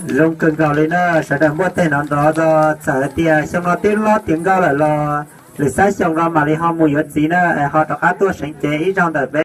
Zoo kawg nkaus li na, sawv daws npuaj teg nrov nrov txog, txawm hais tias xyoo no twb lob tiav nkauj lawm los lwm xab xyoo no mam li ho mus yuav txiv na, es ho rov qab tuaj seev cev ib zaug ntawm